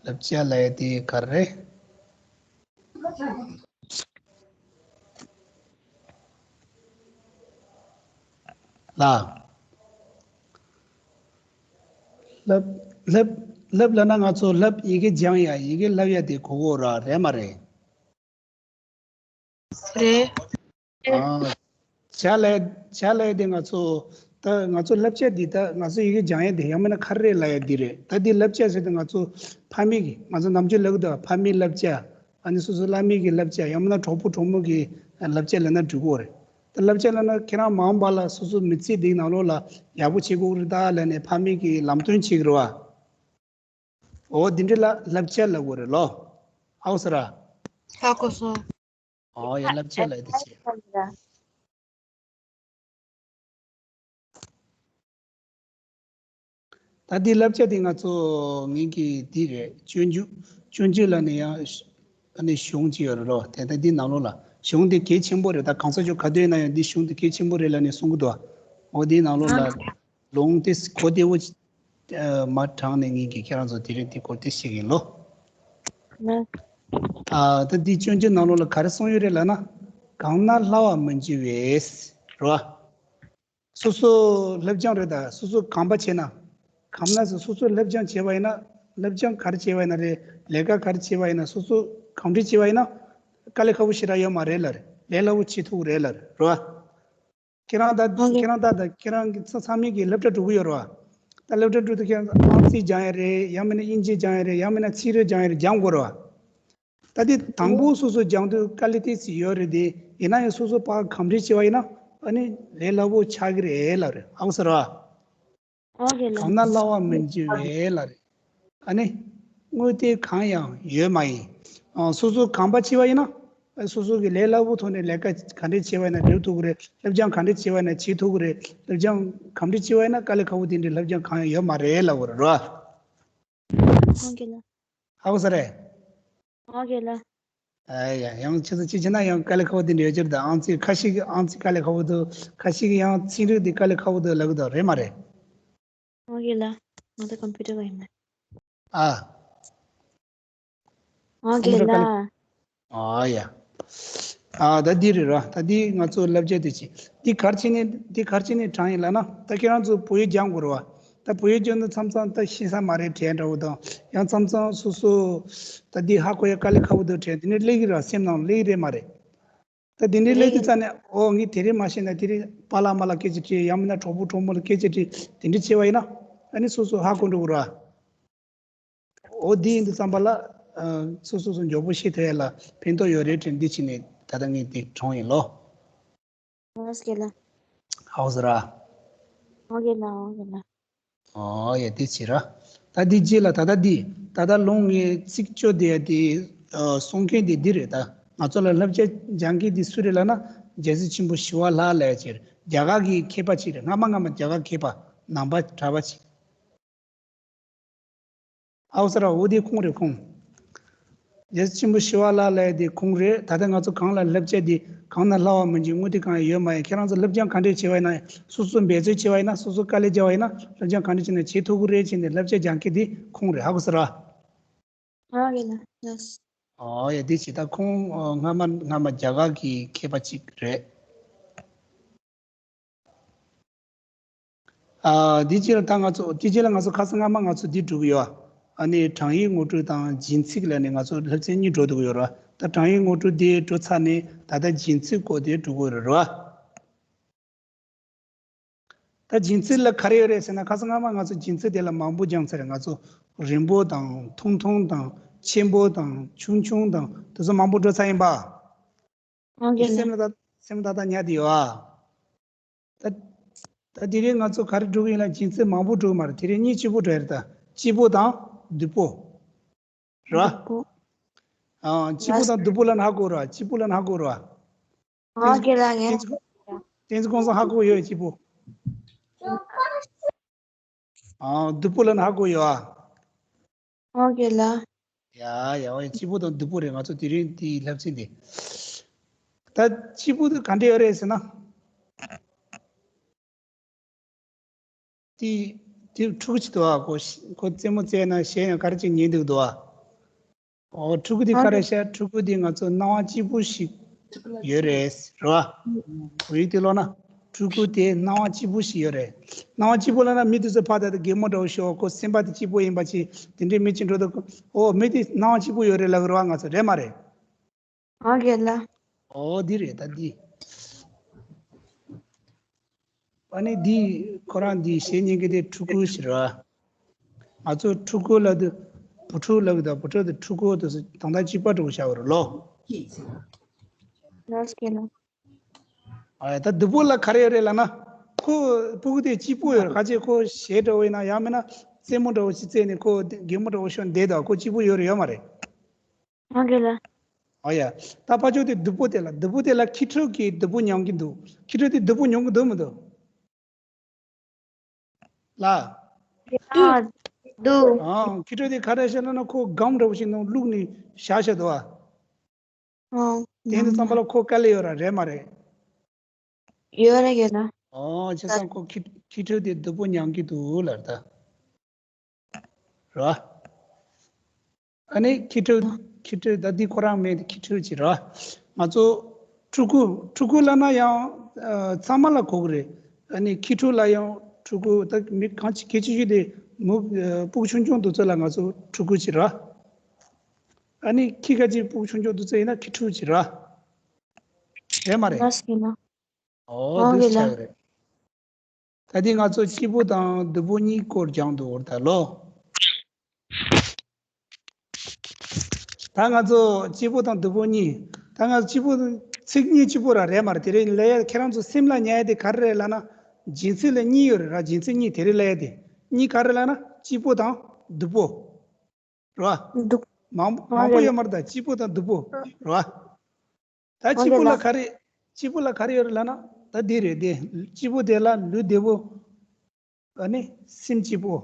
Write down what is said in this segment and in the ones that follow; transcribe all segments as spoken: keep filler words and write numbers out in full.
བསླབ་བྱ་ལབ་ཡ་དེ་ག་རེ་རེད། ལ། བསླབ་བསླབ་བསླབ་ལབ་ན་ང་ཚོ་བསླབ་ཡི་གེ་སྦྱང་ཡ་ཡི་གེ་བསླབ་ཡ་དེ་གོ་གོ་ར་རེད་མ་རེད། རེད། ཨ། བྱ་ལས་བྱ་ལས་དེ་ང་ཚོ་ད་ང་ཚོ་བསླབ་བྱ་འདི་ད་ང་ཚོ་ཡི་གེ་སྦྱང་ཡས་དེ་ཡང་མིན་ན་ག་རེ་ལབ་ཡས་འདི་རེད། ད་འདི་བསླབ་བྱ་ཟེར་དུས་ང་ཚོ་ཕ་མེས་ཀྱི་ང་ཚོ་ནམ་རྒྱུན་ལབ་གི་འདུག་ཕ་མེས་བསླབ་བྱ། ཨ་ནི་སོ་སོ་བླ་མེས་ཀྱི་བསླབ་བྱ་ཡང་མིན་ན་གྲོགས་པོ་གྲོགས་མོ་གི་བསླབ་བྱ་ལབ་ན་འགྲིག་གི་རེད། ད་བསླབ་བྱ་ལབ་ན་ཁྱེད་རང་མ་འོངས་པ་ལ་སོ་སོ་མི་ཚེ་འདིའི་ནང་ལོགས་ལ་ཡག་པོ་བྱེད་དགོས་ཀྱི་རེད་ད་ལབ་ནས་ཕ་མེས་ཀྱི་ལམ་སྟོན་བྱེད་ཀྱི་རེད་བ། འོ་འདི་འདྲ་ལ་བསླབ་བྱ་ལབ་དགོས་རེད་ལོ། ཧ་གོ་སོང་། ཧ་གོ་སོང་། ཨོ་ཡ་བསླབ་བྱ་ལབ་དེ་བྱས། ད་འདི་བསླབ་བྱ་དེ་ང་ཚོ་ངེད་ཀྱི་འདི་རེད། སྤྱོད་འཇུག་སྤྱོད་འཇུག་ལ་ནི་ཡང་ཨ་ནི་གཞུང་ཅིག་ཡོད་རེད་རོ། དེ་ལྟ་འདི་ནང་ལོགས་ལ་གཞུང་དེ་གལ་ཆེན་པོ་རེད། ད་གང་ཟག་ཆོས་ག་དུས་ཡིན་ན་ཡང་འདི་གཞུང་དེ་གལ་ཆེན་པོ་རེད་ལབ་ནས་གསུང་གི་འདུག་འོ་འདི་ནང་ལོགས་ལ་ལུང་དེ་གོ་བདེ་བོ་ཅིག་མ་དྲངས་ནས་ངེད་ཀྱིས་ཁྱེད་རང་ཚོ་དེ་རིང་དེ་སྐོར་དེ་བཤད་ཀྱི་ཡིན་ལོ། ཨ་ད་འདི་སྤྱོད་འཇུག་ནང་ལོགས་ལ་ག་རེ་གསུངས་ཡོད་རེད་ལབ་ན། གང་ན་སླ་བར་མི་འགྱུར་བས། རོ། སོ་སོ་སློབ་སྦྱོང་རེད་ད། སོ་སོ་གོམས་པ་བྱས་ན། གོམས་ན་སོ་སོ་སློབ་སྦྱོང་བྱས་པ་ཡིན་ན། སློབ་སྦྱོང་ག་རེ་བྱས་པ་ཡིན་ན་རེད། ལས་ཀ་ག་རེ་བྱས་པ་ཡིན་ན། སོ་སོ་གོམས་འདྲིས་བྱས་པ་ཡིན་ན། དཀའ་ལས་ཁག་པོ་ཞེ་དྲག་ཡོད་མ་རེད་ལབ་རེད། ལས་སླ་པོ་བྱེད་ཐུབ་རེད་ལབ་རེད། རོ། ཁྱེད་རང་ད་ཨང་ཁྱེད་རང་ད་ད་ཁྱེད་རང་གི་ཚང་ཚང་མས་ཀྱི་སློབ་གྲྭ་འགྲོ་གི་ཡོད་རེད་བ། ད་སློབ་གྲྭ་འགྲོ་དུས་ཁྱེད་རང་ཨང་རྩིས་སྦྱང་ཡ་རེད། ཡང་མིན་ན་དབྱིན་ཇི་སྦྱང་ཡ་རེད། ཡང་མིན་ན་ཚིག་རིས་སྦྱང་ཡ་རེད། སྦྱང་དགོས་རེད་བ། ད་དེ་དང་པོ་སོ་སོ་སྦྱང་དུས་དཀའ་ལས་ཏོག་ཙམ་ཡོད་རེད་དེ། ཡིན་ན་ཡང་སོ་སོ་ཕར་གོམས་འདྲིས་བྱས་པ་ཡིན་ན་ཨ་ནི་ལས་སླ་པོ་ཆགས་ཀྱི་རེད་ལབ་རེད། ཧ་གོ་སོང་ར། ཨོ་ཁེ་ལ། གང་ན་སླ་བར་མི་འགྱུར་བས་ལབ་རེད། ཨ་ནི་དངོས་དེ་གང་ཡང་ཡོད་མ་ཡིན། ཨ་སོ་སོ་གོམས་པ་བྱས་པ་ཡིན་ན། ཨ་སོ་སོ་གི་ལས་སླ་པོ་ཐོག་ནས་ལས་ཀ་ག་འདྲས་བྱས་པ་ཡིན་ན་འགྲུབ་ཐུབ་ཀྱི་རེད། སློབ་སྦྱོང་ག་འདྲས་བྱས་པ་ཡིན་ན་བྱེད་ཐུབ་ཀྱི་རེད། སློབ་སྦྱོང་ག་འདྲས་བྱས་པ་ཡིན་ན་དཀའ་ལས་ཁག་པོ་དེ་འདྲའི་སློབ་སྦྱོང་གང་ཡང་ཡོད་མ་རེད་ལབ་དགོས་རེད་རོ། ཨོ་ཁེ་ལ། ཧ་གོ་སོང་རེད། ཨོ་ཁེ་ལ། ཨ་ཡ་ཡང་ཁྱེད་ཚོ་ཅི་བྱེད་ན་ཡང་དཀའ་ལས་ཁག་པོ་དེ་འདྲ་ཡོད་ཀྱི་རེད་ད། ཨང་རྩིས་ཁ་ཤས་ཀྱི་ཨང་རྩིས་དཀའ་ལས་ཁག་པོ་འདུག་ཁ་ཤས་ཀྱི་ཡང་ཚན་རིག་དེ་དཀའ་ལས་ཁག་པོ་འདུག་ལབ་གི་འདུག་རེད་མ་རེད། ཨོ་ཁེ་ལ། ང་ཚོ་ཀམ་པུ་ཊར་པ་ཡིན་ན། ཨ། ཨོ་ཁེ་ལ། ཨ་ཡ། ཨ་ད་འདི་རེད་ར། ད་འདི་ང་ཚོ་བསླབ་བྱ་དེ་ཅི། འདི་ག་རེ་བྱས་ནས་འདི་ག་རེ་བྱས་ནས་དྲངས་ཡིན་ལབ་ན། ད་ཁྱེད་རང་ཚོ་བོད་ཡིག་སྦྱང་དགོས་རེད་བ། ད་བོད་ཡིག་སྦྱང་ན་མཚམས་མཚམས་ད་ཤེས་ས་མ་རེད་དྲན་འདྲ་བོ་དང་། ཡང་མཚམས་མཚམས་སོ་སོ་ད་འདི་ཧ་གོ་ཡ་དཀའ་ལས་ཁག་པོ་འདུག་དྲན། དེ་ནས་སླེབས་ཀྱི་རེད་བ། སེམས་ནང་སླེབས་ཀྱི་རེད་མ་རེད། ད་དེ་འདྲའི་སླེབས་དུས་ཙ་ནས་ཨོ་ངས་དེ་རིང་མ་ཤེས་ན་དེ་རིང་པཱ་ལགས་མ་ལགས་སྐད་ཆ་དྲིས། ཡང་མིན་ན་གྲོགས་པོ་གྲོགས་མོ་ལ་སྐད་ཆ་དྲིས། དེ་འདྲ་བྱས་པ་ཡིན་ན་ཨ་ནི་སོ་སོ་ཧ་གོ་འགྲོ་གི་རེད་བ། འོ་འདི་ཡིན་དུས་ཙམ་པ་ལ་ཨ་སོ་སོ་སོ་མགྱོགས་པོ་ཤེས་ཐུབ་ཡ་ལ་ཕན་ཐོགས་ཡོད་རེད་དྲན་འདི་བྱས་ནས་ད་ལྟ་ངས་འདི་དྲངས་ཡིན་ལོ། ཨོ་ཁེ་ལ། ཧ་གོ་སོང་ར། ཨོ་ཁེ་ལ། ཨོ་ཁེ་ལ། ཨོ་ཡ་དེ་བྱེད་ར། ད་འདི་རྗེས་ལ་ད་ལྟ་འདི་ད་ལྟ་ལུང་ངས་ཚིག་བཅོས་དེ་ཡ་དེ་ཨ་གསུང་མཁན་དེ་འདི་རེད་ད། ང་ཚོ་ལ་བསླབ་བྱ་སྦྱང་མཁན་དེ་སུ་རེད་ལབ་ན། རྒྱལ་སྲས་ཆེན་པོ་ཞི་བ་ལྷ་ལབ་ཡ་ཅིག་རེད། རྒྱ་གར་གྱི་མཁས་པ་ཅིག་རེད། སྔ་མ་སྔ་མ་རྒྱ་གར་མཁས་པ་ནང་པ་གྲྭ་པ་ཅིག་ཨའོ་ས་ར་འོ་དེ་ཁོང་རེད་ཁོང་། རྒྱལ་སྲས་ཆེན་པོ་ཞི་བ་ལྷ་ལབ་ཡ་དེ་ཁོང་རེད། ད་ལྟ་ང་ཚོ་གང་ལ་བསླབ་བྱ་དེ་གང་ན་སླ་བ་མི་འཇིག་དངོས་དེ་གང་ཡང་ཡོད་མ་ཡིན། ཁྱེད་རང་ཚོ་སློབ་སྦྱོང་ག་འདྲས་བྱས་པ་ཡིན་ན། སོ་སོ་འབད་རྩོལ་བྱས་པ་ཡིན་ན། སོ་སོ་དཀའ་ལས་བརྒྱབ་པ་ཡིན་ན། སློབ་སྦྱོང་ག་འདྲས་བྱས་ན་བྱེད་ཐུབ་ཀྱི་རེད་བྱས་ནས་བསླབ་བྱ་སྦྱང་མཁན་དེ་ཁོང་རེད། ཧ་གོ་སོང་ར། ཨོ་ཡ་ལ་ལགས། ཨོ་ཡ་དེ་བྱས་ད་ཁོང་ཨོ་སྔ་མ་སྔ་མ་རྒྱ་གར་གྱི་མཁས་པ་ཅིག་རེད། ཨ་དེ་རྗེས་ལ་ད་ང་ཚོ་དེ་རྗེས་ལ་ང་ཚོ་ཁ་སང་སྔ་མ་ང་ཚོ་འདི་འགྲོ་གི་ཡོད། ཨ་ནི་གྲངས་ཡིག་ངོ་སྤྲོད་དང་སྦྱིན་ཚིག་ལབ་ནས་ང་ཚོ་སློབ་ཚན་གཉིས་འགྲོ་འདུག་ཡོད་ར། ད་གྲངས་ཡིག་ངོ་སྤྲོད་དེ་འགྲོ་ཚར་ནས་ད་ལྟ་སྦྱིན་ཚིག་སྐོར་དེ་འགྲོ་གི་ཡོད་ར། ད་སྦྱིན་ཚིག་ལ་ག་རེ་ཡོད་རེད་ཟེར་ན། ཁ་སང་སྔ་མ་ང་ཚོ་སྦྱིན་ཚིག་དེ་ལ་མང་པོ་སྦྱངས་ཚར་རེད། ང་ཚོ་རིང་པོ་དང་ཐུང་ཐུང་དང་ཆེན་པོ་དང་ཆུང་ཆུང་དང་དེ་ཚོ་མང་པོ་འགྲོ་ཚར་ཡིན་པ། ཨང་ཀི་ལ། སེམས་ལ་ད་སེམས་ད་ད་ཉར་དེ་ཡོད་ཨ། ད་ད་དེ་རིང་ང་ཚོ་ག་རེ་འགྲོ་གི་ཡིན་ལ་སྦྱིན་ཚིག་མང་པོ་འགྲོ་གི་མ་རེད། དེ་རིང་གཉིས་གཅིག་པོ་འགྲོ་ཡ་རེད། ད་སྐྱིད་པོ་དང་སྡུག་པོ་ར། སྡུག་པོ། ཨང་སྐྱིད་པོ་དང་སྡུག་པོ་ལབ་ན་ཧ་གོ་ར། སྐྱིད་པོ་ལབ་ན་ཧ་གོ་ར། ཨང་ཀི་ལ་ངས། བསྟན་འཛིན་ཀོང་ས་ཧ་གོ་ཡོད་སྐྱིད་པོ། ཨང་སྡུག་པོ་ལབ་ན་ཧ་གོ་ཡོད་ཨ། ཨང་ཀི་ལ། ཡ་ཡ་ཨོ་ཡ་སྐྱིད་པོ་དང་སྡུག་པོ་རེད། ང་ཚོ་དེ་རིང་དེའི་བསླབ་ཚན་དེ། ད་སྐྱིད་པོ་དེ་ག་འདྲ་ཡོད་རེད་ཟེར་ན། དེ་དེ་ཕྲུ་གུ་ཅིག་འདུག་ཨ། ཁོ་ཁོ་རྩེད་མོ་རྩེས་ན་གཞས་ཡང་ག་རེ་ཅིག་ཉན་འདུག་འདུག་ཨ། ཨོ། ཕྲུ་གུ་དེ་ག་རེ་ཤར། ཕྲུ་གུ་དེ་ང་ཚོ་སྣང་བ་གཅིག་པུ་ཞིག་ཡོད་རེད། རེད་བ། བོད་ཡིག་དེ་ཀློག་ན་ཕྲུ་གུ་དེ་སྣང་བ་གཅིག་པུ་ཞིག་ཡོད་རེད། སྣང་བ་གཅིག་པུ་ལབ་ན་མི་དེ་ཚོ་ཕར་ད་ལྟ་གད་མོ་འདྲ་བོ་ཤོར། ཁོ་སེམས་པ་དེ་གཅིག་པུ་ཡིན་པ་ཅིག་དེ་འདྲའི་མི་ཅིག་འགྲོ་ད། ཨོ། མི་དེ་སྣང་བ་གཅིག་པུ་ཡོད་རེད་ལབ་རེད་བ། ང་ཚོ་རེད་མ་རེད། ཨོ་རྒན་ལགས། ཨོ་འདི་རེད་ད་འདི། ཨ་ནི་འདི་ཁོ་རང་འདི་གཞས་ཉན་མཁན་དེ་ཕྲུ་གུ་ཞིག་རེད་བ། ང་ཚོ་ཕྲུ་གུ་ལབ་དུས་བུ་ཕྲུག་ལབ་གི་འདུག་བུ་ཕྲུག་དེ་ཕྲུ་གུ་དེ་ཚོ་དང་ཐག་གཅིག་པ་འགྲོ་བཞག་པ་རེད་ལོ། ལགས་སོ་རྒན་ལགས། ཨ་ད་བདུད་པོ་ལ་ག་རེ་ཡོད་རེད་ལབ་ན། ཁོ་ཕྲུ་གུ་དེ་གཅིག་པུ་ཡོད་རེད། ཁ་ཅིག་ཁོ་གཞས་འདྲ་བོ་ཡིན་ན་ཡང་མིན་ན་རྩེད་མོ་འདྲ་བོ་ཞིག་རྩེས་ནས་ཁོ་གད་མོ་འདྲ་བོ་ཤོར་བསྡད་འདུག་ཁོ་གཅིག་པུ་ཡོད་རེད་ཡོད་མ་རེད། ཨོ་རྒན་ལགས། ཨོ་ཡ། ད་ཕར་ཕྱོགས་དེ་བདུད་པོ་དེ་ལ། བདུད་པོ་དེ་ལ་ཁྱི་ཕྲུག་གིས་བདུད་པོ་མྱོང་གི་འདུག་ཁྱི་ཕྲུག་དེ་བདུད་པོ་མྱོང་གི་འདུག་མི་འདུག་ལ། འདུག་ཨང་། ཁྱི་ཕྲུག་དེ་ག་རེ་བྱས་ན་ན་ཁོ་སྒམ་འདྲ་བོ་ཞིག་ནང་བླུགས་ནས་བཞག་བཞག་འདུག་ཨ། ཨང་། དེ་ནི་ཙམ་པ་ལ་ཁོ་དཀའ་ལས་ཡོད་ར་རེད་མ་རེད། ཡོད་རེད་རྒན་ལགས། ཨོ་བྱས་ཙང་ཁོ་ཁྱི་ཁྱི་ཕྲུག་དེ་བདུད་པོ་མྱོང་གི་འདུག་ལབ་ད། རེད་བ། ཨ་ནི་ཁྱི་ཕྲུག་ཁྱི་ཕྲུག་ད་འདི་ཁོ་རང་མེད་དེ་ཁྱི་ཕྲུག་ཅིག་རེད་བ། ང་ཚོ་ཕྲུ་གུ། ཕྲུ་གུ་ལབ་ན་ཡང་ཨ་ཚང་མ་ལ་གོ་གི་རེད། ཨ་ནི་ཁྱི་ཕྲུག་ལ་ཡང་ཕྲུ་གུ། ད་མི་གང་ཅི་གལ་ཆེ་ཤོས་དེ་མོ་ཨ་སྤུ་གུ་ཆུང་ཆུང་དེ་ཚོ་ལ་ང་ཚོ་ཕྲུ་གུ་ཅིག་རེད་བ། ཨ་ནི་ཁྱི་ཁ་ཅིག་སྤུ་གུ་ཆུང་ཆུང་དེ་ཚོ་ཡིན་ན་ཁྱི་ཕྲུག་ཅིག་རེད་བ། རེད་མ་རེད། ལགས་སོ་རྒན་ལགས། ཨོ་ཨོ་འདུག་རྒན་ཆགས་ལགས། ཀྱི་རེད། ད་འདི་ང་ཚོ་སྐྱིད་པོ་དང་སྡུག་པོ་གཉིས་སྐོར་སྦྱང་འདུག་འོར་ད་ལོ། ད་ང་ཚོ་སྐྱིད་པོ་དང་སྡུག་པོ་གཉིས། ད་ང་ཚོ་སྐྱིད་པོ་ཚིག་གཉིས་སྐྱིད་པོ་ར་རེད་མ་རེད། དེ་རིང་ལབ་ཡ་ཁྱེད་རང་ཚོ་སེམས་ལ་ཉར་ཡ་དེ་ག་རེ་རེད་ལབ་ན། སྦྱིན་སྲེག་ལ་གཉིས་ཡོད་རེད་ར། སྦྱིན་སྲེག་གཉིས་དེ་རིང་ལབ་ཡ་དེ་གཉིས་ག་རེ་ལབ་ན་སྐྱིད་པོ་དང་སྡུག་པོ། རེད་བ། འདུག་མང་མང་པོ་ཡོད་མ་རེད། ད་སྐྱིད་པོ་དང་སྡུག་པོ་རེད་བ། ད་སྐྱིད་པོ་ལ་ག་རེ། སྐྱིད་པོ་ལ་ག་རེ་ཡོད་རེད་ལབ་ན། ད་འདི་རེད་དེ། སྐྱིད་པོ་དེ་ལ་ལུས་བདེ་པོ། ཨ་ནི་སེམས་སྐྱིད་པོ།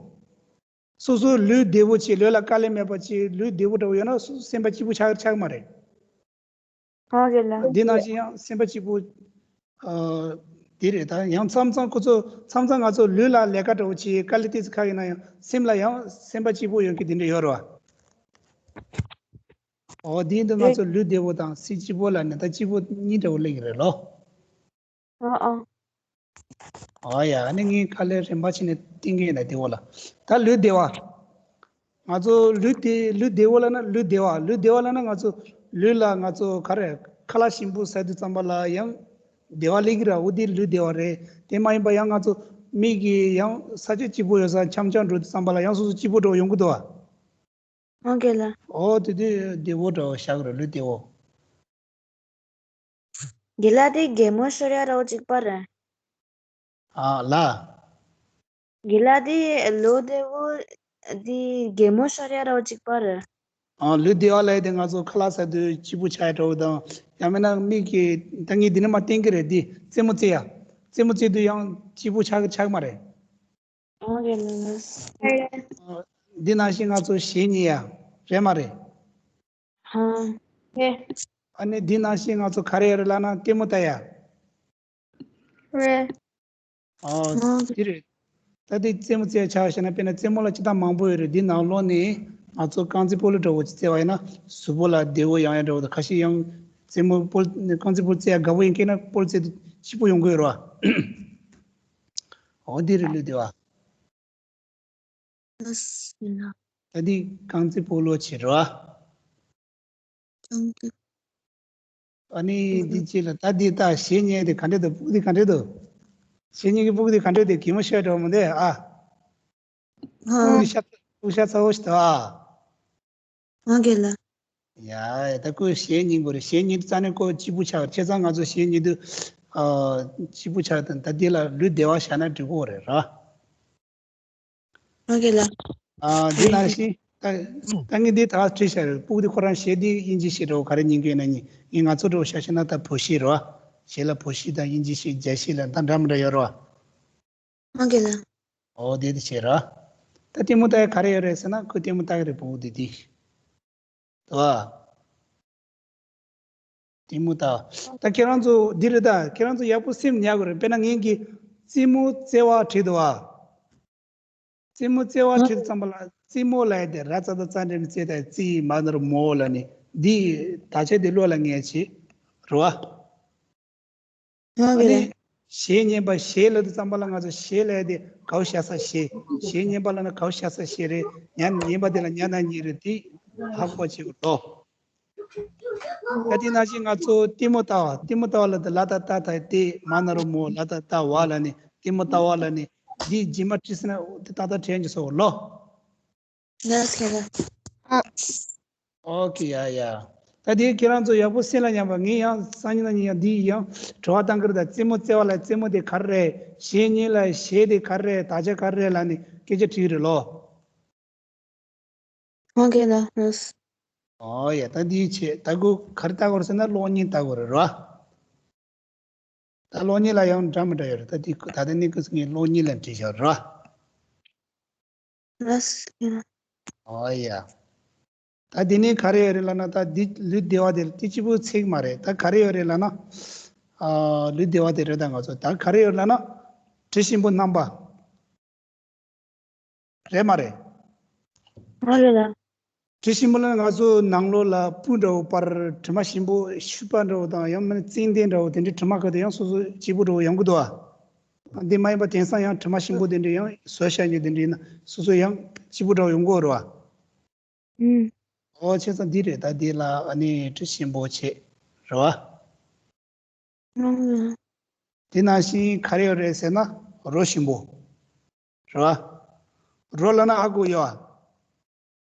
སོ་སོ་ལུས་བདེ་པོ་བྱས། ལུས་ལ་དཀའ་ལས་མེད་པ་བྱས། ལུས་བདེ་པོ་འདྲ་བོ་ཡོད་ན་སོ་སོ་སེམས་པ་སྐྱིད་པོ་ཆགས་ཆགས་མ་རེད། ཨོ་རྒན་ལགས། འདི་ནང་བཞིན་ཡང་སེམས་པ་སྐྱིད་པོ། ཨ། འདི་རེད། ད་ཡང་མཚམས་མཚམས་ཁོ་ཚོ་མཚམས་མཚམས་ང་ཚོ་ལུས་ལ་ལས་ཀ་འདྲ་བོ་བྱེད། དཀའ་ལས་ཏོག་ཙམ་ཁག་ཡིན་ན་ཡང་སེམས་ལ་ཡང་སེམས་པ་སྐྱིད་པོ་ཡོང་གི་འདི་འདྲ་ཡོད་རེད་བ། ཨོ་འདི་འདི་ང་ཚོ་ལུས་བདེ་པོ་དང་སེམས་སྐྱིད་པོ་ལ་ནི་ད་སྐྱིད་པོ་གཉིས་འདྲ་བོ་སླེབས་ཀྱི་རེད་ལོ། ཨོ་ཨོ། ཨོ་ཡ། ཨ་ནི་ངས་དཀའ་ལས་རིམ་པ་བྱས་ནས་བསྟན་གྱི་ཡིན་ན་བདེ་བོ་ལ། ད་ལུས་བདེ་བ། ང་ཚོ་ལུས་བདེ། ལུས་བདེ་བོ་ལབ་ན་ལུས་བདེ་བ། ལུས་བདེ་བ་ལབ་ན་ང་ཚོ་ལུས་ལ་ང་ཚོ་ག་རེ་ཁ་ལག་ཞིམ་པོ་ཟ་དུས་ཙམ་པ་ལ་ཡང་བདེ་བ་སླེབས་ཀྱི་ར། འོ་དེ་ལུས་བདེ་བ་རེད། དེ་མ་ཡིན་པ་ཡང་ང་ཚོ་མིག་གིས་ཡང་ས་ཆ་སྐྱིད་པོ་ཡོད་ས་འཆམ་འཆམ་འགྲོ་དུས་ཙམ་པ་ལ་ཡང་སོ་སོ་སྐྱིད་པོ་འགྲོ་ཡོང་གི་འདུག་བ། ཨོ་རྒན་ལགས། ཨོ་དེ་དུས་བདེ་བོ་འདྲ་བོ་བཞག་རེད། ལུས་བདེ་བོ། རྒན་ལགས་དེ་གད་མོ་ཤོར་ཡ་ར་བ་གཅིག་པ་རེད། ཨ་ལ། རྒན་ལགས་དེ་ལུས་བདེ་བོ་དེ་གད་མོ་ཤོར་ཡ་ར་བ་གཅིག་པ་རེད། ཨ་ལུས་བདེ་བ་ལབ་ཡ་དེ་ང་ཚོ་ཁ་ལག་ཟ་དུས་སྐྱིད་པོ་ཆགས་ཡ་འདྲ་བོ་དང་། ཡང་མིན་ན་མིག་གིས་ད་ངས་འདི་ནས་མར་བསྟན་གྱི་རེད། འདི་རྩེད་མོ་རྩེ་ཡ། རྩེད་མོ་རྩེ་དུས་ཡང་སྐྱིད་པོ་ཆགས་ཆགས་མ་རེད། ཨོ་རྒན་ལགས། འདི་ནང་བཞིན་ང་ཚོ་གཞས་ཉན་ཡ་རེད་མ་རེད། ཧ། རེད། ཨ་ནི་འདི་ནང་བཞིན་ང་ཚོ་ག་རེ་ཡོད་རེད་ལབ་ན་ལྟད་མོ་ལྟ་ཡ། རེད། ཨོ་ཨོ། འདི་རེད། ད་འདི་རྩེད་མོ་རྩེ་ཡ་ཆ་བཞག་ན། དཔེར་ན་རྩེད་མོ་ལ་སྤྱིར་བཏང་མང་པོ་ཡོད་རེད། འདི་ནང་ལོགས་ནས་ང་ཚོ་རྐང་རྩེད་སྤོ་ལོ་འདྲ་བོ་ཅིག་རྩེ་བ་ཡིན་ན་གཟུགས་པོ་ལ་བདེ་བོ་ཡོང་ཡ་འདྲ་བོ་དང་། ཁ་ཤས་ཡང་རྩེད་མོ་སྤོ་རྐང་རྩེད་སྤོ་ལོ་རྩེ་ཡ་དགའ་པོ་ཡིན་མཁན་ན་སྤོ་ལོ་རྩེ་དུས་སྐྱིད་པོ་ཡོང་གི་ཡོད་རེད་བ། འོ་འདི་རེད་ལུས་བདེ་བ། ད་འདི་རྐང་རྩེད་སྤོ་ལོ་བྱེད་རོགས། རྐང་རྩེད། ཨ་ནི་འདི་ཅི་ལ་ད་འདི་ད་གཞས་ཉན་དེ་ག་འདྲ་འདུག་སྤུ་གུ་དེ་ག་འདྲ་འདུག་གཞས་ཉན་གྱི་སྤུ་གུ་དེ་ག་འདྲ་འདུག་གད་མོ་ཤོར་འགྲོ་མི་འདུག་ཨ། སྤུ་གུ་དེ་ཤ་སྤུ་གུ་ཤ་ཚ་བོ་ཞིག་འདུག་ཨ། ང་རྒན་ལགས། ཡ་ད་ཁོས་གཞས་ཉན་དགོས་རེད། གཞས་ཉན་དུས་རྩ་ནས་ཁོ་སྐྱིད་པོ་ཆགས། བྱས་ཙང་ང་ཚོ་གཞས་ཉན་དུས་ཨ་སྐྱིད་པོ་ཆགས་དང་། ད་འདི་ལ་ལུས་བདེ་བ་བཞག་ན་འགྲིག་གི་རེད་ར། ང་རྒན་ལགས། ཨ་འདི་ནང་བཞིན་ད་ད་ངས་འདི་ད་བྲིས་བཞག་རེད། སྤུ་གུ་དེ་ཁོ་རང་གཞས་འདི་དབྱིན་ཇི་གཞས་འདྲ་བོ་ག་རེ་ཉན་གི་ཡོད་ན་ཉན། ངས་ང་ཚོ་འདྲ་བོ་བཞག་ཤེ་ན་ད་བོད་གཞས་རེད་བ། གཞས་ལ་བོད་གཞས་དང་དབྱིན་ཇི་གཞས་རྒྱ་གཞས་ལ་ད་འདྲ་མི་འདྲ་ཡོད་རེད་བ། ང་རྒན་ལགས། ཨོ་དེ་དེ་བྱས་ར། ད་ལྟད་མོ་ལྟ་ཡ་ག་རེ་ཡོད་རེད་ཟེར་ན་ཁོས་ལྟད་མོ་ལྟ་གི་རེད། སྤུ་གུ་དེ་དེ། དོ། ལྟད་མོ་ལྟ། ད་ཁྱེད་རང་ཚོ་འདི་རེད། ད་ཁྱེད་རང་ཚོ་ཡག་པོ་སེམས་ཉར་དགོས་རེད། དཔེར་ན་ངེད་ཀྱིས་རྩེད་མོ་རྩེ་བ་བྲིས་འདུག་བ། རྩེད་མོ་རྩེ་བ་བྲིས་ཙམ་པ་ལ་ རྩེད་མོ་ལབ་ཡ་དེ་ར་ཙ་ད་ཙ་འདྲེན་རྩེ་དང་རྩེ་ཡི་མ་ན་རོ་མོ་ལ་ནི་འདི་དག་ཆ་དེ་བློ་ལ་ངེས་བྱེད་རོ། ཨ་ནི་ཞེ་སྙན་པ་ཞེ་ལབ་དུས་ཙམ་པ་ལ་ང་ཚོ་ཞེ་ལབ་ཡ་དེ་གའུ་ཤ་ས་ཞེ། ཞེ་སྙན་པ་ལབ་ན་གའུ་ཤ་ས་ཞེ་རེད། ཉ་སྙན་པ་དེ་ལ་ཉ་ན་ཉེ་རེད། དེ་ཧ་གོ་བྱེད་དགོས་རོ། ད་དེ་ནང་བཞིན་ང་ཚོ་ལྟད་མོ་ལྟ་བ། ལྟད་མོ་ལྟ་བ་ལ་དེ་ལ་ད་ལྟ་ད་ལྟད་མ་ན་རོ་མོ་ལ་ད་ལྟ་བ་ལ་ནི་ལྟད་མོ་ལྟ་བ་ལ་ནི་འདི་རྗེས་མ་བྲིས་ཟིན་ན་དེ་ཏག་ཏག་དྲན་གྱི་སོ་ལོ། ལགས་སོ། ཨོ་ཁེ་ཡ་ཡ། ད་དེ་ཁྱེད་རང་ཚོ་ཡག་པོ་སེམས་ལ་ཉམས་པ། ངས་ཡང་སང་ཉིན་གནངས་ཉིན་ཡང་འདི་ཡང་དྲི་བ་བཏང་གི་རེད། ད་རྩེད་མོ་རྩེ་བ་ལ་རྩེད་མོ་དེ་ག་རེ་རེད། ཞེ་སྙན་ལ་ཞེ་དེ་ག་རེ་རེད། དག་ཆ་ག་རེ་རེད་ལབ་ནས་སྐད་ཆ་དྲིས་རེད་ལོ། ཨོ་ཁེ་ལགས། ཨོ་ཡ། ད་འདི་བྱེད། ད་གུ་ག་རེ་ལྟ་དགོས་རེད་ཟེར་ན་གློག་བརྙན་ལྟ་དགོས་རེད་རོ། ད་གློག་བརྙན་ལ་ཡང་འདྲ་མི་འདྲ་ཡོད་རེད། ད་འདི་ད་ལྟ་ནི་ཀུ་སི་ངས་གློག་བརྙན་ལ་བྲིས་བཞག་རོ། ལགས་སོ། ཨོ་ཡ། ད་འདི་ནི་ག་རེ་ཡོད་རེད་ལབ་ན། ད་འདི་ལུས་བདེ་བ་དེ་དེ་གཅིག་པུ་ཚིག་མ་རེད། ད་ག་རེ་ཡོད་རེད་ལབ་ན། ཨ་ལུས་བདེ་བ་དེ་རེད། ད་ང་ཚོ་ད་ག་རེ་ཡོད་རེད་ལབ་ན། དྲི་ཞིམ་པོ་རྣམ་པ། རེད་མ་རེད། ཨ་རེད་ལ། དྲི་ཞིམ་པོ་ལ་ང་ཚོ་ནང་ལོགས་ལ་སྤུ་འདྲ་བོ་པར་དྲི་མ་ཞིམ་པོ་ཤུ་པ་འདྲ་བོ་དང་ཡང་མིན་ཙིང་ཏེ་འདྲ་བོ་དེ་འདྲའི་དྲི་མ་ག་དེ་ཡང་སོ་སོ་སྐྱིད་པོ་འདྲ་བོ་ཡོང་གི་འདུག་ཨ། འདི་མ་ཡིན་པ་དེང་སང་ཡང་དྲི་མ་ཞིམ་པོ་དེ་འདྲ་ཡང་བཟོ་བྱ་རྒྱུ་དེ་འདྲ་ཡིན་ན་སོ་སོ་ཡང་སྐྱིད་པོ་འདྲ་བོ་ཡོང་གི་རེད་བ། ཨུམ། ཨོ་བྱས་ཙང་འདི་རེད། ད་འདི་ལ་ཨ་ནི་དྲི་ཞིམ་པོ་བྱེད་རེད་བ། ཨུམ། དེ་ནང་བཞིན་ག་རེ་ཡོད་རེད་ཟེར་ན་རོ་ཞིམ་པོ་རེད་བ། རོ་ལབ་ན་ཨ་ཁུ་ཡོད་ཨ།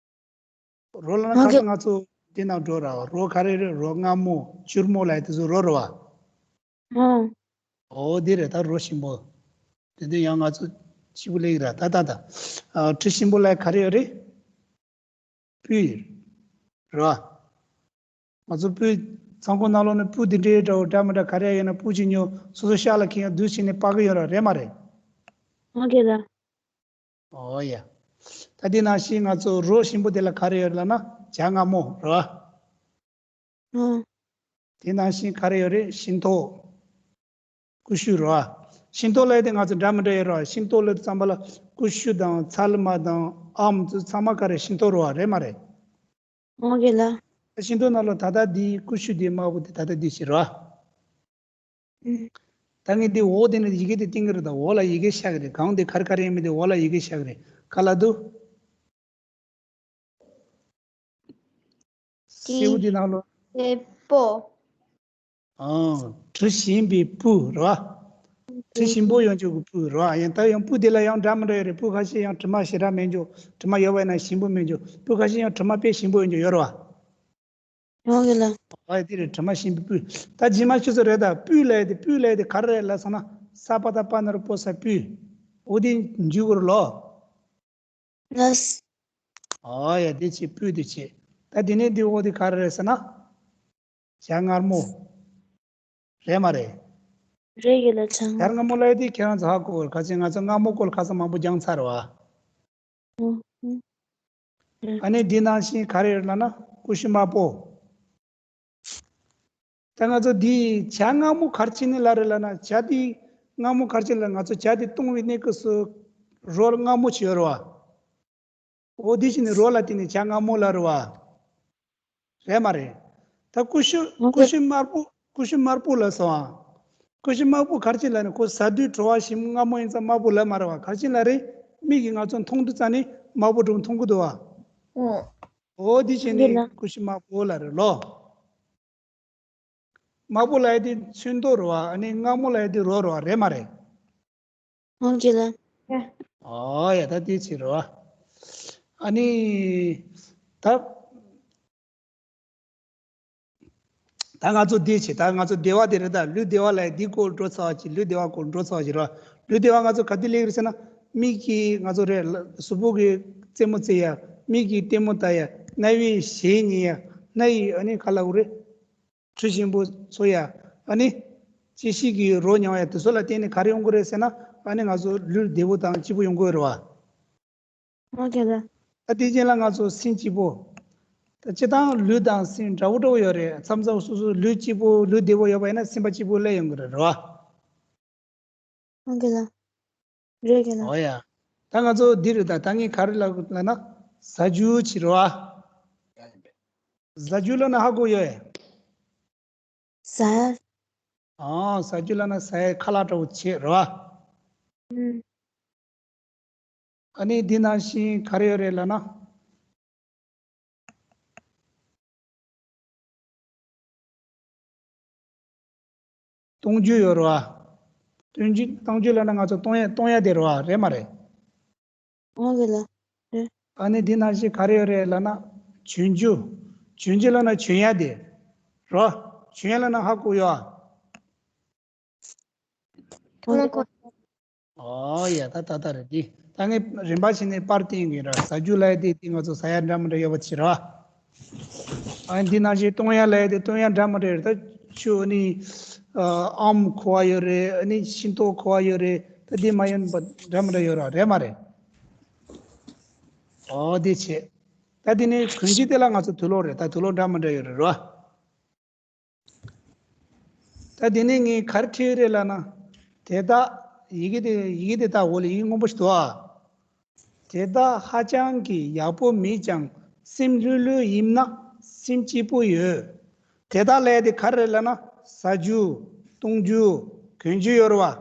རོ་ལབ་ན་ཨ་ཁ་ཁུ། སང་ང་ཚོ་འདི་ནང་འགྲོ་ར་བ། རོ་ག་རེ་རེད། རོ་མངར་མོ་སྐྱུར་མོ་ལབ་ཡ་དེ་ཚོ་རོ་རེད་བ། ཨོ། ཨོ་འདི་རེད། ད་རོ་ཞིམ་པོ། དེ་དུས་ཡང་ང་ཚོ་སྐྱིད་པོ་སླེབས་ཀྱི་ར། ད་ད་ད། ཨ་དྲི་ཞིམ་པོ་ལབ་ཡ་ག་རེ་ཡོད་རེད། སྤུ་རེད་བ། ང་ཚོ་སྤུ་མཚང་ཁོག་ནང་ལོགས་ནས་སྤུ་འདི་འདྲའི་འདྲ་བོ་འདྲ་མི་འདྲ་ག་རེ་ཡིན་ན་སྤུ་ཅིག་ཉོ། སོ་སོ་ཤ་ལ་ཁེངས་ཡ་དུས་ཕྱིན་ནས་པགས་ཀྱི་ཡོད་ར། རེད་མ་རེད། ཨོ་ཁེ་ལ། ཨོ་ཡ། ད་འདི་ནང་བཞིན་ང་ཚོ་རོ་ཞིམ་པོ་དེ་ལ་ག་རེ་ཡོད་ལབ་ན་བྱ་མངར་མོ་རེད་བ། ཨོ། དེ་ནང་བཞིན་ག་རེ་ཡོད་རེད། ཤིང་ཏོག་ཀུ་ཤུ་རེད་བ། ཤིང་ཏོག་ལབ་ཡ་དེ་ང་ཚོ་འདྲ་མི་འདྲ་ཡོད་རེད་བ། ཤིང་ཏོག་ལབ་དུས་ཙམ་པ་ལ་ཀུ་ཤུ་དང་ཚ་ལུ་མ་དང་ཨམ་ཚོ་ཚང་མ་ག་རེ་ཤིང་ཏོག་རེད་བ། རེད་མ་རེད། ཨོ་ཁེ་ལ། ཤིང་ཏོག་ནང་ལོགས་ད་ལྟ་འདི་ཀུ་ཤུ་འདི་དམར་པོ་དེ་ད་ལྟ་འདི་ཞིག་རེད་བ། ཨུམ། ད་ངས་འདི་འོག་དེ་ནས་ཡི་གེ་དེ་བཏིང་གི་རེད། ད་འོག་ལ་ཡི་གེ་ཤར་གི་རེད། གང་དེ་ག་རེ་ག་རེ་ཡིན་མིན་དེ་འོག་ལ་ཡི་གེ་ཤར་གི་རེད། ག་ལ་འདུག་སེའུ་དེ་ནང་ལོགས། དྲི་པོ། ཨང་། དྲི་ཞིམ་པའི་སྤུ་རེད་བ། དྲི་ཞིམ་པོ་ཡོང་ཆོག་གི་སྤུ་རེད་བ། ཡང་ད་ཡང་སྤུ་དེ་ལ་ཡང་འདྲ་མི་འདྲ་ཡོད་རེད། སྤུ་ཁ་ཤས་ཡང་དྲི་མ་ཞེ་དྲག་མེད་འཇོག་དྲི་མ་ཡོད་པ་ཡིན་ན་ཞིམ་པོ་མེད་འཇོག་སྤུ་ཁ་ཤས་ཡང་དྲི་མ་དཔེ་ཞིམ་པོ་ཡོང་འཇོག་ཡོད་རེད་བ། ཡོང་གི་ལ། ཨ་དེ་རེད། དྲི་མ་ཞིམ་པའི་སྤུ། ད་རྗེས་མ་ཁྱོད་ཚོ་རེད། ད་སྤུ་ལབ་ཡ་དེ་སྤུ་ལབ་ཡ་དེ་ག་རེ་རེད་ལབ་སོང་ན་ས་པ་ད་པ་ན་རོ་པོ་ས་སྤུ། འོ་དེ་འཇུག་གི་རེད་ལོ། ལགས། ཨོ་ཡ། དེ་བྱེད། སྤུ་དེ་བྱེད། ད་དེ་ནས་འདི་འོག་དེ་ག་རེ་རེད་ཟེར་ན། བྱ་མངར་མོ། རེད་མ་རེད། རེད་ཡོད་ལ། བྱ་མངར་མོ་ལབ་ཡ་དེ་ཁྱེད་རང་ཚོ་ཧ་གོ་གི་རེད། ཁ་ཅིག་ང་ཚོ་མངར་མོ་སྐོར་ཁ་སང་མང་པོ་སྦྱངས་ཚར་བ། ཨོ། ཨ་ནི་འདི་ནང་བཞིན་ག་རེ་ཡོད་ལབ་ན་ཀུ་ཤུ་དམར་པོ། ད་ང་ཚོ་འདི་བྱ་མངར་མོ་ག་རེ་བྱས་ནས་ལབ་རེད་ལབ་ན། བྱ་འདི་མངར་མོ་ག་རེ་བྱས་ལབ། ང་ཚོ་བྱ་འདི་བཏུང་བའི་གནས་སྐབས་སུ་རོ་མངར་མོ་ཅིག་ཡོད་རེད་བ། འོ་འདི་བྱས་ནས་རོ་ལ་བརྟེན་ནས་བྱ་མངར་མོ་ལབ་རེད་བ། རེད་མ་རེད། ད་ཀུ་ཤུ་ཀུ་ཤུ་དམར་པོ། ཀུ་ཤུ་དམར་པོ་ལབ་སོང་ཨ། ཀུ་ཤུ་དམར་པོ་ག་རེ་བྱས་ལབ་ན་ཁོ་ཟ་དུས་བྲོ་བ་ཞིམ། མངར་མོ་ཡིན་ཙང་དམར་པོ་ལབ་མ་རེད་བ། ག་རེ་བྱས་ལབ་རེད། མིག་གིས་ང་ཚོ་མཐོང་དུས་ཙམ་ནས་དམར་པོ་འདྲ་མཐོང་གི་འདུག་བ། ཨོ། འོ་འདི་བྱས་ནས་ཀུ་ཤུ་དམར་པོ་ལབ་རེད་ལོ། དམར་པོ་ལབ་ཡ་དེ་ཚོན་མདོག་རེད་བ། ཨ་ནི་མངར་མོ་ལབ་ཡ་དེ་རོ་རེད་བ། རེད་མ་རེད། ཨོ་ཁེ་ལ། ཨོ་ཡ། ད་དེ་ཅི་རེད་བ། ཨ་ནི་ད་ད་ང་ཚོ་འདི་བྱེད། ད་ང་ཚོ་བདེ་བ་དེ་རེད། ད་ལུས་བདེ་བ་ལབ་ཡ་འདི་སྐོར་འགྲོ་ཚར་བ་ཅིག་ལུས་བདེ་བ་སྐོར་འགྲོ་ཚར་བ་ཅིག་རེད་བ། ལུས་བདེ་བ་ང་ཚོ་ག་དུས་སླེབས་རེད་ཟེར་ན། མིག་གིས་ང་ཚོ་རེད། གཟུགས་པོ་གིས་རྩེད་མོ་རྩེ་ཡ། མིག་གིས་ལྟད་མོ་ལྟ་ཡ། རྣ་བས་གཞས་ཉན་ཡ། སྣ་ཡིས་ཨ་ནི་ག་ལབ་དགོས་རེད། དྲི་ཞིམ་པོ་ཚོར་ཡ། ཨ་ནི་ལྕེ་ཤེས་ཀྱིས་རོ་མྱོང་ཡ། དེ་ཚོ་ལ་བརྟེན་ནས་ག་རེ་ཡོང་གི་རེད་ཟེར་ན། ཨ་ནི་ང་ཚོ་ལུས་བདེ་པོ་དང་སྐྱིད་པོ་ཡོང་གི་ཡོད་རེད་བ། ཨོ་ཁེ་ལ། ད་དེ་རྗེས་ལ་ང་ཚོ་སེམས་སྐྱིད་པོ། ད་སྤྱིར་བཏང་ལུས་དང་སེམས་འདྲ་བོ་འདྲ་བོ་ཡོད་རེད། མཚམས་མཚམས་སོ་སོ་ལུས་སྐྱིད་པོ་ལུས་བདེ་པོ་ཡོད་པ་ཡིན་ན་སེམས་པ་སྐྱིད་པོ་སླེབས་ཡོང་གི་རེད་བ། ཨོ་ཁེ་ལ། རེད་ཁེ་ལ། ཨོ་ཡ། ད་ང་ཚོ་འདི་རེད། ད་ད་ངས་ག་རེ་ལབ་ལབ་ན། ཟ་རྒྱུ་ཅིག་རེད་བ། ཟ་རྒྱུ་ལབ་ན་ཧ་གོ་ཡོད་ཨེ། ཟ་ཡ། ཨང་། ཟ་རྒྱུ་ལབ་ན་ཟ་ཡ་ཁ་ལག་འདྲ་བོ་ཅིག་རེད་བ། ཨུམ། ཨ་ནི་འདི་ནང་བཞིན་ག་རེ་ཡོད་རེད་ལབ་ན། གཏོང་རྒྱུ་ཡོད་རེད་བ། གཏོང་རྒྱུ། གཏོང་རྒྱུ་ལབ་ན་ང་ཚོ་གཏོང་ཡ། གཏོང་ཡ་དེ་རེད་བ། རེད་མ་རེད། ཨོ་ལེ་ལ། རེད། ཨ་ནི་འདི་ནང་བཞིན་ག་རེ་ཡོད་རེད་ལབ་ན། གྱོན་རྒྱུ། གྱོན་རྒྱུ་ལབ་ན་གྱོན་ཡ་དེ་རེད་བ། གྱོན་ཡ་ལབ་ན་ཧ་གོ་ཡོད་ཨ། ཨོ་ཡ། ད་ད་ད་རེད། འདི་ད་ངས་རིམ་པ་བྱས་ནས་པར་བསྟན་གྱི་ར། ཟ་རྒྱུ་ལབ་ཡ་དེ་དེ་ང་ཚོ་ཟ་ཡ་འདྲ་མི་འདྲ་ཡོད་པ་ཅིག་ར། ཨ་འདི་ནང་བཞིན་གཏོང་ཡ་ལབ་ཡ་དེ་གཏོང་ཡ་འདྲ་མི་འདྲ་ཡོད་རེད། ད་ཆུ་ཨ་ནི་ཨ་ཨམ་མཁོ་བ་ཡོད་རེད། ཨ་ནི་ཤིང་ཏོག་མཁོ་བ་ཡོད་རེད། ད་འདི་མ་ཡིན་པ་འདྲ་མི་འདྲ་ཡོད་ར། རེད་མ་རེད། ཨོ་དེ་བྱས། ད་འདི་ནས་གོན་རྒྱུ་དེ་ལ་ང་ཚོ་དུག་ལོག་རེད། ད་དུག་ལོག་འདྲ་མི་འདྲ་ཡོད་རེད་ར། ད་དེ་ནས་ངས་ག་རེ་བྲིས་རེད་ལབ་ན། དེ་དག་ཡི་གེ་དེ། ཡི་གེ་དེ་དག་འོག་ལ་ཡི་གེ་སྔོན་པོ་ཞིག་འདུག་ཨ། དེ་དག་ཧ་ཅང་གི་ཡག་པོ་མེད་ཀྱང་སེམས་ལྷོད་ལྷོད་ཡིན་ན་སེམས་སྐྱིད་པོ་ཡོད། དེ་དག་ལབ་ཡ་དེ་ག་རེ་རེད་ལབ་ན། ཟ་རྒྱུ། གཏོང་རྒྱུ། གོན་རྒྱུ་ཡོད་རེད་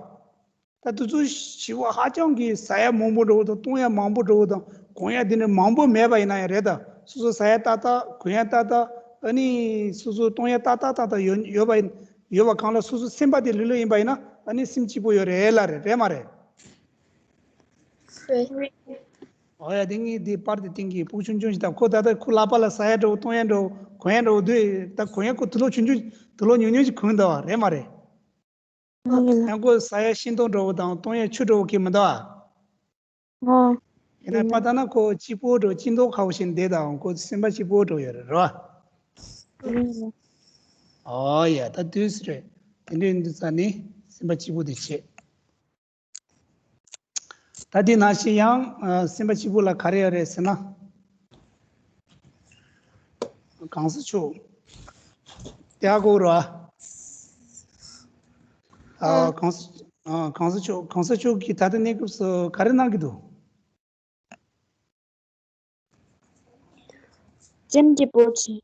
བ། ད་དེ་ཚོ་ཞི་བ་ཧ་ཅང་གི་ཟ་ཡ་མང་པོ་འདྲ་བོ་དང་གཏོང་ཡ་མང་པོ་འདྲ་བོ་དང་གོན་ཡ་དེ་འདྲ་མང་པོ་མེད་པ་ཡིན་ན་ཡང་རེད། ད་སོ་སོ་ཟ་ཡ་ཏག་ཏག་གོན་ཡ་ཏག་ཏག་ཨ་ནི་སོ་སོ་གཏོང་ཡ་ཏག་ཏག་ཏག་ཏག་ཡོད་ཡོད་པ་ཡིན། ཡོད་པ་གང་ལ་སོ་སོ་སེམས་པ་དེ་ལྷོད་ལྷོད་ཡིན་པ་ཡིན་ན་ཨ་ནི་སེམས་སྐྱིད་པོ་ཡོད་རེད་ལ་རེད། རེད་མ་རེད། རེད། ཨོ་ཡ། དེ་ངས་དེ་པར་དེ་སྟེང་གི་ཕྲུ་གུ་ཆུང་ཆུང་ཞིག་ད་ཁོ་ད་ལྟ་ཁོ་ལག་པ་ལ་ཟ་ཡ་འདྲ་བོ་གཏོང་ཡ་འདྲ་བོ་གོན་ཡ་འདྲ་བོ་འདུག་ད་གོན་ཡ་ཁོ་དུག་ལོག་ཆུང་ཆུང་དུག་ལོག་ཉུང་ཉུང་ཞིག་གོན་འདུག་བ། རེད་མ་རེད། ཨོ་ཡ་ལ། ཡང་ཁོ་ཟ་ཡ་ཤིང་ཏོག་འདྲ་བོ་དང་གཏོང་ཡ་ཆུ་འདྲ་བོ་གི་མི་འདུག་ཨ། ཨོ། ཡིན་ན་ཕར་ལྟ་ན་ཁོ་སྐྱིད་པོ་འདྲ་བོ། སྐྱིད་མདོག་ཁ་པོ་ཞིག་འདུག་ད་ཁོ་སེམས་པ་སྐྱིད་པོ་འདྲ་བོ་ཡོད་རེད་རོ། ཨོ་ཡ། ད་དུས་སུ་རེད། དེ་འདྲ་ཡིན་དུས་ཙ་ནི་སེམས་པ་སྐྱིད་པོ་དེ་བྱེད། ད་དེ་ནང་བཞིན་ཡང་ཨ་སེམས་པ་སྐྱིད་པོ་ལ་ག་རེ་ཡོད་རེད་ཟེར་ན། གང་ཟག་ཕྱོགས། དེ་ཧ་གོ་རོ། ཨ། ཨ། གང་ཟག་ཨ། གང་ཟག་ཕྱོགས། གང་ཟག་ཕྱོགས་ཀྱིས་ད་ལྟ་གནས་སྐབས་སུ་ག་རེ་གནང་གི་འདུག་སེམས་སྐྱིད་པོ་བྱེད།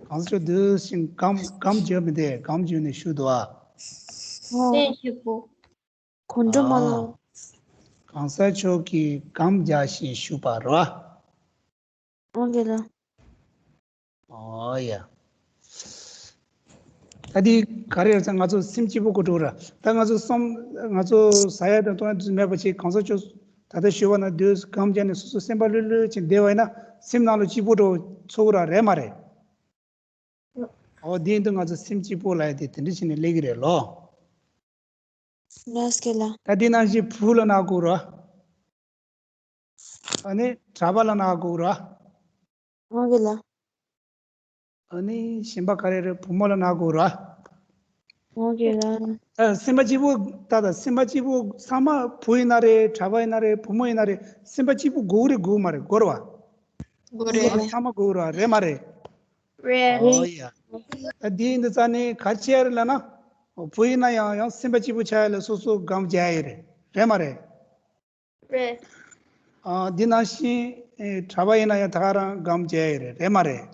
གང་ཟག་ཕྱོགས་འདུག་ཞིང་སྒམ་སྒམ་བརྒྱབ་མི་འདུག་སྒམ་བརྒྱབ་ནས་བཞུགས་འདུག་ཨ། ཨོ། སེམས་སྐྱིད་པོ། གོམ་བགྲོད་མ་ལངས། གང་ཟག་ཕྱོགས་ཀྱིས་སྒམ་བརྒྱབ་ཞིང་བཞུགས་པ་རོ། ཨོ་ལེ་ལ། ཨོ་ཡ། ད་འདི་ག་རེ་ཡོད་ཟེར། ང་ཚོ་སེམས་སྐྱིད་པོ་གོ་འགྲོ་ར། ད་ང་ཚོ་བསམ། ང་ཚོ་ཟ་ཡ་དང་གཏོང་ཡ་དེ་ཚོ་མེད་པ་བྱས། གང་ཟག་ཕྱོགས་ད་ལྟ་ཞུ་བ་ན་སྡོད་སྒམ་བརྒྱབ་ནས་སོ་སོ་སེམས་པ་ལྷོད་ལྷོད་བྱས་བསྡད་པ་ཡིན་ན་སེམས་ནང་ལ་སྐྱིད་པོ་འདྲ་བོ་ཚོར་གི་ར། རེད་མ་རེད། ཨོ། དེ་ཡིན་དུས་ང་ཚོ་སེམས་སྐྱིད་པོ་ལབ་ཡ་དེ་དེ་འདྲ་བྱས་ནས་སླེབས་ཀྱི་རེད་ལོ། ལགས་སོ་ལགས། ད་དེ་ནང་བཞིན་བུ་ལབ་ན་གོ་ར། ཨ་ནི་གྲྭ་པ་ལབ་ན་གོ་ར། ཨོ་ལེ་ལ། ཨ་ནི་གཞན་པ་ག་རེ་རེད། བུ་མོ་ལབ་ན་གོ་ར། ཨོ་ལེ་ལ། ཨ། སེམས་པ་སྐྱིད་པོ། ད་ད་སེམས་པ་སྐྱིད་པོ་ཚང་མ་བུ་ཡིན་ན་རེད། གྲྭ་པ་ཡིན་ན་རེད། བུ་མོ་ཡིན་ན་རེད། སེམས་པ་སྐྱིད་པོ་དགོས་རེད་དགོས་མ་རེད། དགོས་རེད་བ། དགོས་རེད། ཚང་མ་དགོས་རེད་བ། རེད་མ་རེད། རེད། ཨོ་ཡ། ད་འདི་ཡིན་དུས་ཙ་ནི་ག་རེ་བྱེད་ཡ་རེད་ལབ་ན། བུ་ཡིན་ན་ཡང་ཡང་སེམས་པ་སྐྱིད་པོ་ཆགས་ཡ་ལ་སོ་སོ་སྒམ་རྒྱག་ཡ་རེད། རེད་མ་རེད། རེད། ཨ། འདི་ནང་བཞིན་ཨེ་གྲྭ་པ་ཡིན་ན་ཡང་ད་ག་རང་སྒམ་རྒྱག་ཡ་རེད། རེད་མ་རེད།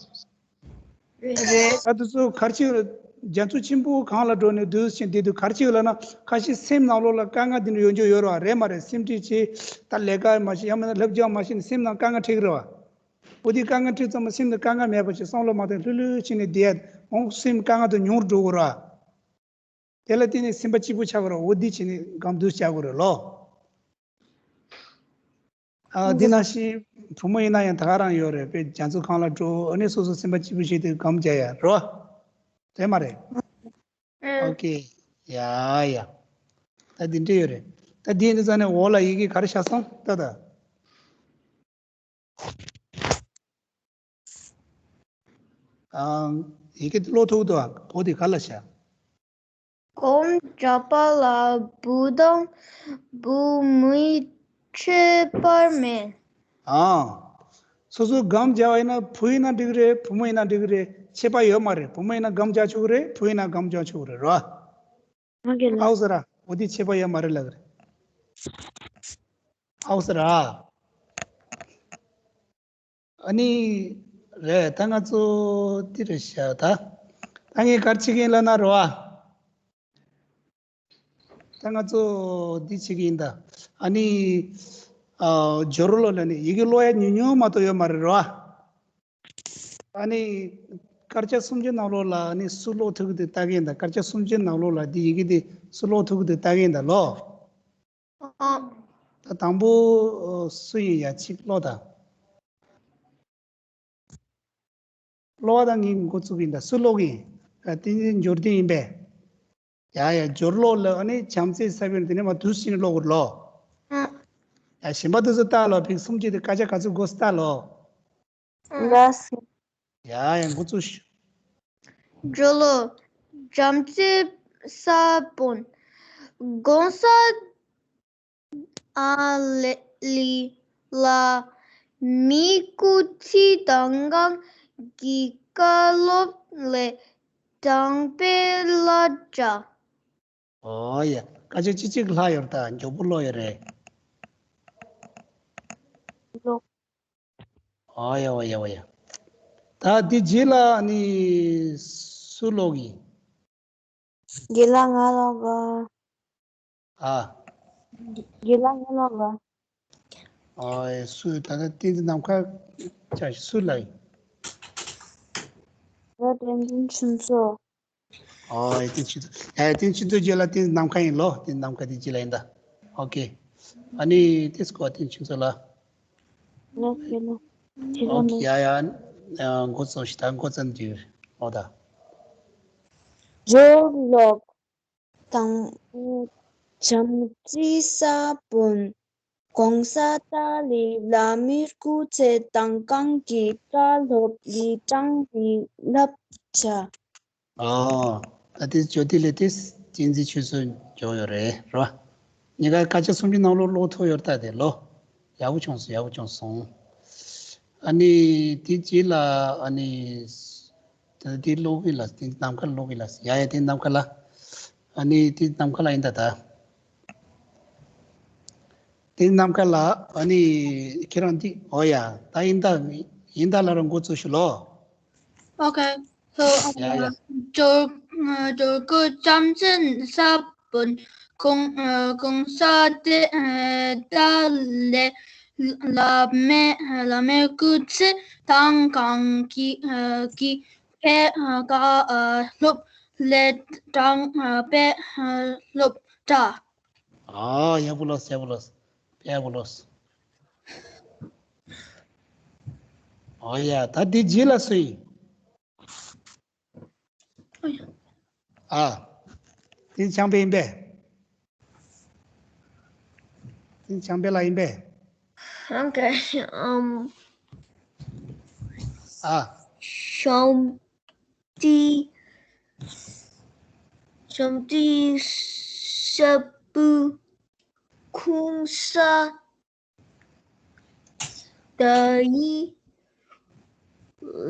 རེད། རེད། ད་དེ་ཚོ་ག་རེ་བྱེད། རྒྱ་མཚོ་ཆེན་པོ་གང་ལ་འགྲོ་ནས་སྡོད་ཅིང་བསྡད་དུས་ག་རེ་བྱེད་ལབ་ན། ཁ་ཤས་སེམས་ནང་ལོགས་ལ་དཀའ་ངལ་འདི་འདྲ་ཡོང་རྒྱུ་ཡོད་རེད་བ། རེད་མ་རེད། སེམས་ཁྲལ་བྱེད། ད་ལས་ཀ་མ་བྱེད། ཡང་མིན་ན་ལྷབ་སྦྱང་མ་བྱེད་ནས་སེམས་ནང་དཀའ་ངལ་འཕྲད་ཀྱི་རེད་བ། འོ་དེ་དཀའ་ངལ་འཕྲད་ཙམ་པ་སེམས་ནང་དཀའ་ངལ་མེད་པ་བྱས་བསམ་བློ་མ་བཏང་ལྷོད་ལྷོད་བྱས་ནས་བསྡད་ཡ། འོང་སེམས་དཀའ་ངལ་དེ་ཉུང་རུ་འགྲོ་གི་རེད་བ། དེ་ལ་བརྟེན་ནས་སེམས་པ་སྐྱིད་པོ་ཆགས་ཀྱི་རེད། འོ་འདི་བྱས་ནས་སྒམ་དུས་བྱ་དགོས་རེད་ལོ། ཨ། འདི་ནང་བཞིན་བུ་མོ་ཡིན་ན་ཡང་ད་ག་རང་ཡོད་རེད། དཔེ་རྒྱ་མཚོ་གང་ལ་འགྲོ། ཨ་ནི་སོ་སོ་སེམས་པ་སྐྱིད་པོ་བྱེད་དུས་སྒམ་རྒྱག་ཡ་རོ། རེད་མ་རེད། ཨོ་ཁེ། ཡ་ཡ། ད་འདི་འདྲ་ཡོད་རེད། ད་འདི་འདི་ཙ་ནས་འོག་ལ་ཡི་གེ་ག་རེ་བཞག་སོང་ད་ད། ཨང་། ཡི་གེ་འདི་ཀློག་ཐུབ་འདུག་ཨ། འོ་དེ་ག་ལ་བཞག་སྒོམ་རྒྱག་པ་ལ་བུ་དང་བུ་མོའི་ཁྱད་པར་མེད། ཨང་། སོ་སོ་སྒོམ་རྒྱག་པ་ཡིན་ན་བུ་ཡིན་ན་འགྲིག་གི་རེད། བུ་མོ་ཡིན་ན་འགྲིག་གི་རེད། ཁྱད་པར་ཡོད་མ་རེད། བུ་མོ་ཡིན་ན་སྒོམ་རྒྱག་ཆོག་གི་རེད། བུ་ཡིན་ན་སྒོམ་རྒྱག་ཆོག་གི་རེད་རོ། ཨོ་ཁེ་ལགས། ཨའུ་ཟེར་ར། འོ་དེ་ཁྱད་པར་ཡོད་མ་རེད་ལབ་གི་རེད། ཨའུ་ཟེར་ར། ཨ་ནི་རེད། ད་ང་ཚོ་འདི་རེད་ཤག་ད་ད་ངས་ག་རེ་བྱེད་ཀྱི་ཡིན་ལབ་ན་རེད་བ། ད་ང་ཚོ་འདི་བྱེད་ཀྱི་ཡིན་ད། ཨ་ནི་ཨ་སྦྱོར་ཀློག་ལ་ནི་ཡི་གེ་ཀློག་ཡ་ཉུང་ཉུང་མ་གཏོགས་ཡོད་མ་རེད་རེད་བ། ཨ་ནི་སྐར་ཆ་སུམ་ཅུ་ནང་ལོགས་ལ་ཨ་ནི་སུ་ཀློག་ཐུབ་ཀྱི་འདུག་ལྟ་གི་ཡིན་ད། སྐར་ཆ་སུམ་ཅུ་ནང་ལོགས་ལ་འདི་ཡི་གེ་འདི་སུ་ཀློག་ཐུབ་ཀྱི་འདུག་ལྟ་གི་ཡིན་ད་ལོ། ཨ། ད་དང་པོ་སུ་ཡིན་ཡ་གཅིག་ཀློག་ད། ཀློག་པ་དང་ངས་འགོ་བཙུགས་ཡིན་ད། སུ་ཀློག་གི་ཡིན། ཨ། དེ་ནི་འབྱོར་ལྡན་ཡིན་པས། ཡ་ཡ། སྦྱོར་ཀློག་ལ་ཨ་ནི་བྱམས་བརྩེའི་ས་བོན་དེ་ནས་མར་དུས་ཕྱིན་ཀློག་དགོས་ལོ། ཨ། ཡ། གཞན་པ་དེ་ཚོ་ལྟ་ལོ། ཕིག་སུམ་ཅུ་དེ་སྐར་ཆ་ག་ཚོད་དགོས་ལྟ་ལོ། ལགས་སོ། ཡ་ཡ། འགོ་བཙུགས་ཤིག་སྦྱོར་ཀློག་བྱམས་བརྩེའི་ས་བོན། གོང་ས་ཨ་ལི་ལ་མི་སྐུ་ཚེ་དང་གང་གི་བཀའ་སློབ་ལས་དྲངས་པའི་བསླབ་བྱ། ཨོ་ཡ། སྐར་ཆ་གཅིག་གཅིག་ལྷག་ཡོད་ད། མགྱོགས་པོ་ཀློག་ཡོད་རེད། ཀློག་ཨོ་ཡ་ཨོ་ཡ་ཨོ་ཡ། ད་འདི་རྗེས་ལ་ནི་སུ་ཀློག་གི། རྒན་ལགས་ང་ཀློག་ག་ཨ། རྒན་ལགས་ང་ཀློག་ག་ཨོ་ཡ། སུ་ད་ལྟ་བསྟན་འཛིན་ནམ་མཁའ་ཅག་སུ་ལ་ཡིན། ད་བསྟན་འཛིན་ཆོས་མཚོ། ཨོ་ཡ། བསྟན་ཆོས་མཚོ། ཨེ། བསྟན་ཆོས་མཚོ་རྗེས་ལ་བསྟན་འཛིན་ནམ་མཁའ་ཡིན་ལོ། བསྟན་འཛིན་ནམ་མཁའ་དེ་རྗེས་ལ་ཡིན་ད། ཨོ་ཁེ། ཨ་ནི་དེ་སྐོར་བསྟན་ཆོས་མཚོ་ལ། ལགས་སོ་ལགས། ཨོ་ཁེ། ཡ་ཡ། ཨ། འགོ་བཙུགས་ཤིག་ད་འགོ་བཙུགས་འདུག་ཨོ་ད། སྦྱོར་ཀློག་དང་པོ། བྱམས་བརྩེའི་ས་བོན། གོང་ས་ཏཱ་ལའི་བླ་མའི་སྐུ་ཚེ་དང་གང་གི་བཀའ་སློབ་ལས་དྲངས་པའི་བསླབ་བྱ། ཨོ། ད་དེ་ཇོ་ཏི་ལས་དེ་བསྟན་འཛིན་ཆོས་མཚོ་འཇོག་ཡོད་རེད་རོ། གཉིས་ཀ་སྐར་ཆ་སུམ་ཅུ་ནང་ལོགས་ཀློག་ཐུབ་ཡོད་ད་དེ་ལོ། ཡག་པོ་བྱུང་སོང་། ཡག་པོ་བྱུང་སོང་། ཨ་ནི་དེ་རྗེས་ལ་ཨ་ནི་ད་དེ་ཀློག་གི་ལ། དེ་ནམ་མཁའ་ཀློག་གི་ལ། ཡ་ཡ། དེ་ནམ་མཁའ་ལ། ཨ་ནི་དེ་ནམ་མཁའ་ལ་ཡིན་ད་ད། དེ་ནམ་མཁའ་ལ། ཨ་ནི་ཁྱེད་རང་འདི། ཨོ་ཡ། ད་ཡིན་ད། ཡིན་ད་ལ་རང་འགོ་བཙུགས་ཤིག་ལོ། ཨོ་ཁེ། སོ། ཡ་ཡ། སྦྱོར་སྦྱོར་ཀློག་བྱམས་བརྩེའི་ས་བོན། གོང་གོང་ས་ཏཱ་ལའི་བླ་མའི་བླ་མའི་སྐུ་ཚེ་དང་གང་གི་གི་བཀའ་སློབ་ལས་དྲངས་པའི་བསླབ་བྱ། ཨ། ཡག་པོ་ལོས། ཡག་པོ་ལོས། དཔེ་ཡག་པོ་ལོས། ཨོ་ཡ། ད་འདི་རྗེས་ལ་སུ་ཡིན། ཨ། དེ་བྱམས་པ་ཡིན་པས། དེ་བྱམས་པ་ལགས་ཡིན་པས། Okay, um, ཨ། བྱམས་བརྩེ། བྱམས་བརྩེའི་ས་བོན། གོང་ས་ཏཱ་ལའི་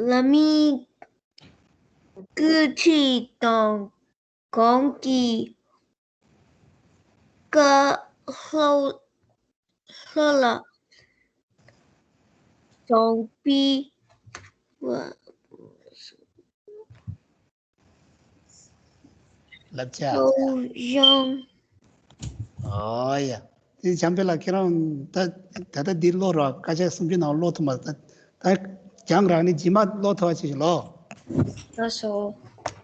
བླ་མའི་སྐུ་ཚེ་དང་གང་གི་བཀའ་སློབ་ལས་དྲངས་པའི་བསླབ་བྱ། སློབ་སྦྱོང་། ཨོ་ཡ། དེ་བྱམས་པ་ལགས་ཁྱེད་རང་ད་ད་ལྟ་འདི་ཀློག་རོགས། སྐར་ཆ་སུམ་ཅུ་ནང་ཀློག་ཐུབ་མ་ད་ད་རྒྱང་རིང་ནས་རྗེས་མ་ཀློག་ཐུབ་པ་བྱེད་ཤིག་ལོ། ལགས་སོ།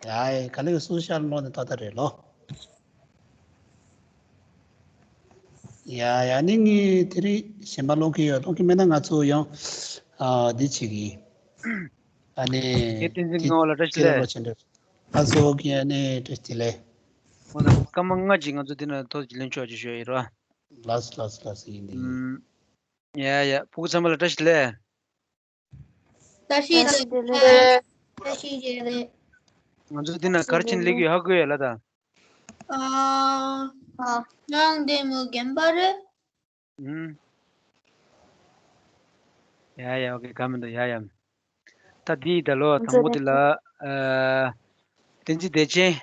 ཡ་ཡ། ག་ལེར་སུ་ཤར་ཀློག་ནས་ཏག་ཏག་རེད་ལོ། ཡ་ཡ། ནི་ངས་དེ་རིང་གཞན་པ་ཀློག་གི་ཡོད། ཀློག་གི་མེད་ན་ང་ཚོ་ཡང་ཨ་འདི་བྱེད་ཀྱི། ཨ་ནི་ངས་བསྟན་འཛིན་དེ་ངག་དབང་ལ་བཀྲ་ཤིས་ཅི་ལབ་བདེ་ལེགས། ལོ་ཆེན་འདྲ། ཨ་ཚོ་གི་ཨ་ནི་བཀྲ་ཤིས་བདེ་ལེགས། འོ་ད་སྐར་མ་ལྔ་ཅིག་ང་ཚོ་འདི་ན་ཐོག་ཅིག་ལེན་ཆོག་ཅིག་ཞུ་ཡ་ཡིན་རོ། ལགས་སོ་ལགས་སོ་ལགས་སོ། ཡིན་འདི་ཡིན། ཨུམ། ཡ་ཡ། ཕྲུ་གུ་ཚང་མ་ལ་བཀྲ་ཤིས་བདེ་ལེགས། བཀྲ་ཤིས་བདེ་ལེགས། བཀྲ་ཤིས་བདེ་ལེགས། ང་ཚོ་འདི་ན་ག་རེ་བྱས་ནས་སླེབས་ཀྱི་ཡོད་ཧ་གོ་ཡ་ལ་ད། ཨ། ཨ། རང་འདི་མོ་རྒན་པ་རེད། ཨུམ། ཡ་ཡ། ཨོ་ཁེ། ག་མི་འདུག་ཡ་ཡ། ད་འདི་ད་ལོ་དང་པོ་འདི་ལ། ཨ། བསྟན་འཛིན་བདེ་ཆེན།